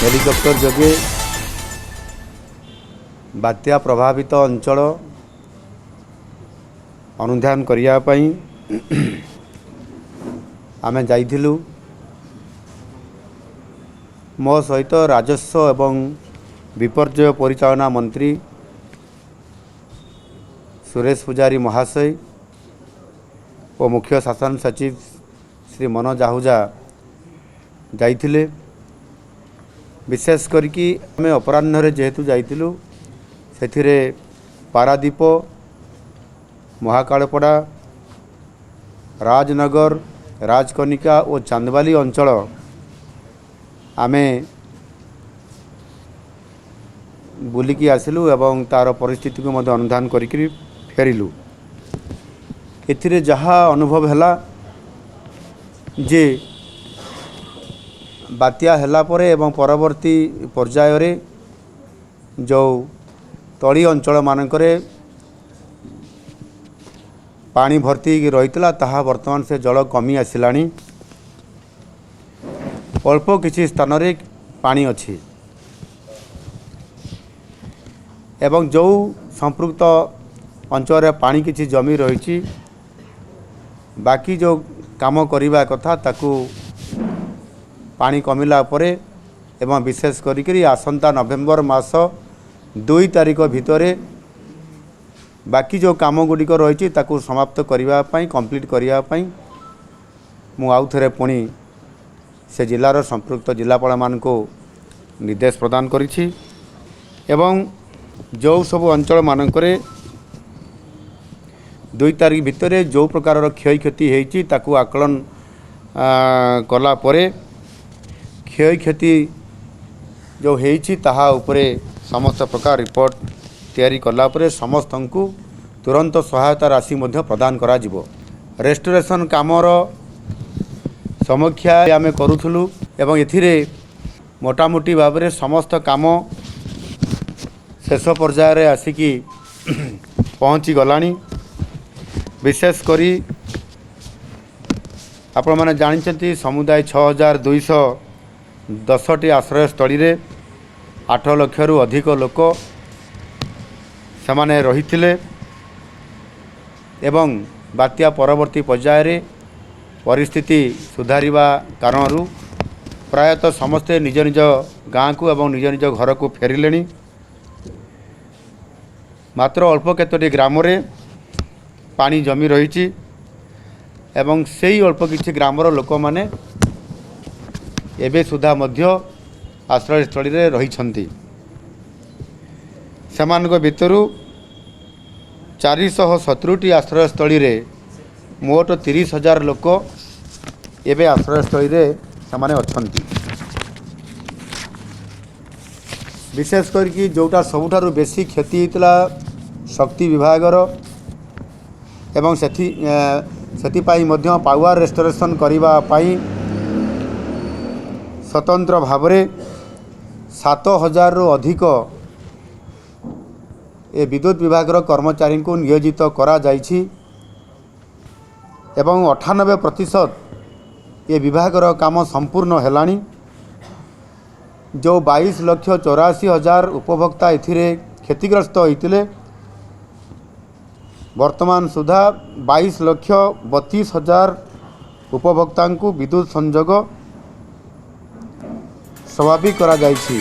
Helicopter ଯୋଗେ ବାତ୍ୟା ପ୍ରଭାବିତ ଅଞ୍ଚଳ ଅନୁଧ୍ୟାନ କରିବା ପାଇଁ ଆମେ ଯାଇଥିଲୁ। ମୋ ସହିତ ରାଜସ୍ୱ ଏବଂ ବିପର୍ଯ୍ୟୟ ପରିଚାଳନା ମନ୍ତ୍ରୀ ସୁରେଶ ପୂଜାରୀ ମହାଶୟ ଓ ମୁଖ୍ୟ ଶାସନ ସଚିବ ଶ୍ରୀ ମନୋଜ ଆହୁଜା ଯାଇଥିଲେ। ବିଶେଷ କରିକି ଆମେ ଅପରାହ୍ନରେ ଯେହେତୁ ଯାଇଥିଲୁ, ସେଥିରେ ପାରାଦୀପ, ମହାକାଳପଡ଼ା, ରାଜନଗର, ରାଜକନିକା ଓ ଚାନ୍ଦବାଲି ଅଞ୍ଚଳ ଆମେ ବୁଲିକି ଆସିଲୁ ଏବଂ ତା'ର ପରିସ୍ଥିତିକୁ ମଧ୍ୟ ଅନୁଧ୍ୟାନ କରିକିରି ଫେରିଲୁ। ଏଥିରେ ଯାହା ଅନୁଭବ ହେଲା ଯେ ବାତ୍ୟା ହେଲା ପରେ ଏବଂ ପରବର୍ତ୍ତୀ ପର୍ଯ୍ୟାୟରେ ଯେଉଁ ତଳି ଅଞ୍ଚଳମାନଙ୍କରେ ପାଣି ଭର୍ତ୍ତି ହେଇକି ରହିଥିଲା, ତାହା ବର୍ତ୍ତମାନ ସେ ଜଳ କମି ଆସିଲାଣି। ଅଳ୍ପ କିଛି ସ୍ଥାନରେ ପାଣି ଅଛି ଏବଂ ଯେଉଁ ସମ୍ପୃକ୍ତ ଅଞ୍ଚଳରେ ପାଣି କିଛି ଜମି ରହିଛି, ବାକି ଯେଉଁ କାମ କରିବା କଥା ତାକୁ ପାଣି କମିଲା ପରେ ଏବଂ ବିଶେଷ କରିକିରି ଆସନ୍ତା ନଭେମ୍ବର ମାସ 2 ତାରିଖ ଭିତରେ ବାକି ଯେଉଁ କାମ ଗୁଡ଼ିକ ରହିଛି ତାକୁ ସମାପ୍ତ କରିବା ପାଇଁ, କମ୍ପ୍ଲିଟ୍ କରିବା ପାଇଁ ମୁଁ ଆଉ ଥରେ ପୁଣି ସେ ଜିଲ୍ଲାର ସମ୍ପୃକ୍ତ ଜିଲ୍ଲାପାଳମାନଙ୍କୁ ନିର୍ଦ୍ଦେଶ ପ୍ରଦାନ କରିଛି। ଏବଂ ଯେଉଁ ସବୁ ଅଞ୍ଚଳମାନଙ୍କରେ 2 ତାରିଖ ଭିତରେ ଯେଉଁ ପ୍ରକାରର କ୍ଷୟକ୍ଷତି ହେଇଛି ତାକୁ ଆକଳନ କଲା ପରେ କ୍ଷୟକ୍ଷତି ଯେଉଁ ହେଇଛି ତାହା ଉପରେ ସମସ୍ତ ପ୍ରକାର ରିପୋର୍ଟ ତିଆରି କଲା ପରେ ସମସ୍ତଙ୍କୁ ତୁରନ୍ତ ସହାୟତା ରାଶି ମଧ୍ୟ ପ୍ରଦାନ କରାଯିବ। ରେଷ୍ଟୋରେସନ୍ କାମର ସମୀକ୍ଷା ଆମେ କରୁଥିଲୁ ଏବଂ ଏଥିରେ ମୋଟାମୋଟି ଭାବରେ ସମସ୍ତ କାମ ଶେଷ ପର୍ଯ୍ୟାୟରେ ଆସିକି ପହଞ୍ଚିଗଲାଣି। ବିଶେଷ କରି ଆପଣମାନେ ଜାଣିଛନ୍ତି, ସମୁଦାୟ 6210ଟି ଆଶ୍ରୟସ୍ଥଳୀରେ 8 ଲକ୍ଷରୁ ଅଧିକ ଲୋକ ସେମାନେ ରହିଥିଲେ ଏବଂ ବାତ୍ୟା ପରବର୍ତ୍ତୀ ପର୍ଯ୍ୟାୟରେ ପରିସ୍ଥିତି ସୁଧାରିବା କାରଣରୁ ପ୍ରାୟତଃ ସମସ୍ତେ ନିଜ ନିଜ ଗାଁକୁ ଏବଂ ନିଜ ନିଜ ଘରକୁ ଫେରିଲେଣି। ମାତ୍ର ଅଳ୍ପ କେତୋଟି ଗ୍ରାମରେ ପାଣି ଜମି ରହିଛି ଏବଂ ସେଇ ଅଳ୍ପ କିଛି ଗ୍ରାମର ଲୋକମାନେ ଏବେ ସୁଦ୍ଧା ମଧ୍ୟ ଆଶ୍ରୟସ୍ଥଳୀରେ ରହିଛନ୍ତି। ସେମାନଙ୍କ ଭିତରୁ 470ଟି ଆଶ୍ରୟସ୍ଥଳୀରେ ମୋଟ 30,000 ଲୋକ ଏବେ ଆଶ୍ରୟସ୍ଥଳୀରେ ସେମାନେ ଅଛନ୍ତି। ବିଶେଷ କରିକି ଯେଉଁଟା ସବୁଠାରୁ ବେଶୀ କ୍ଷତି ହେଇଥିଲା ଶକ୍ତି ବିଭାଗର ଏବଂ ସେଥିପାଇଁ ମଧ୍ୟ ପାୱାର ରେଷ୍ଟୋରେସନ୍ କରିବା ପାଇଁ ସ୍ୱତନ୍ତ୍ର ଭାବରେ 7,000ରୁ ଅଧିକ ଏ ବିଦ୍ୟୁତ ବିଭାଗର କର୍ମଚାରୀଙ୍କୁ ନିୟୋଜିତ କରାଯାଇଛି ଏବଂ 98% ଏ ବିଭାଗର କାମ ସମ୍ପୂର୍ଣ୍ଣ ହେଲାଣି। ଯେଉଁ 22,84,000 ଉପଭୋକ୍ତା ଏଥିରେ କ୍ଷତିଗ୍ରସ୍ତ ହୋଇଥିଲେ, ବର୍ତ୍ତମାନ ସୁଦ୍ଧା 22,32,000 ଉପଭୋକ୍ତାଙ୍କୁ ବିଦ୍ୟୁତ ସଂଯୋଗ ସ୍ୱାଭାବିକ କରାଯାଇଛି।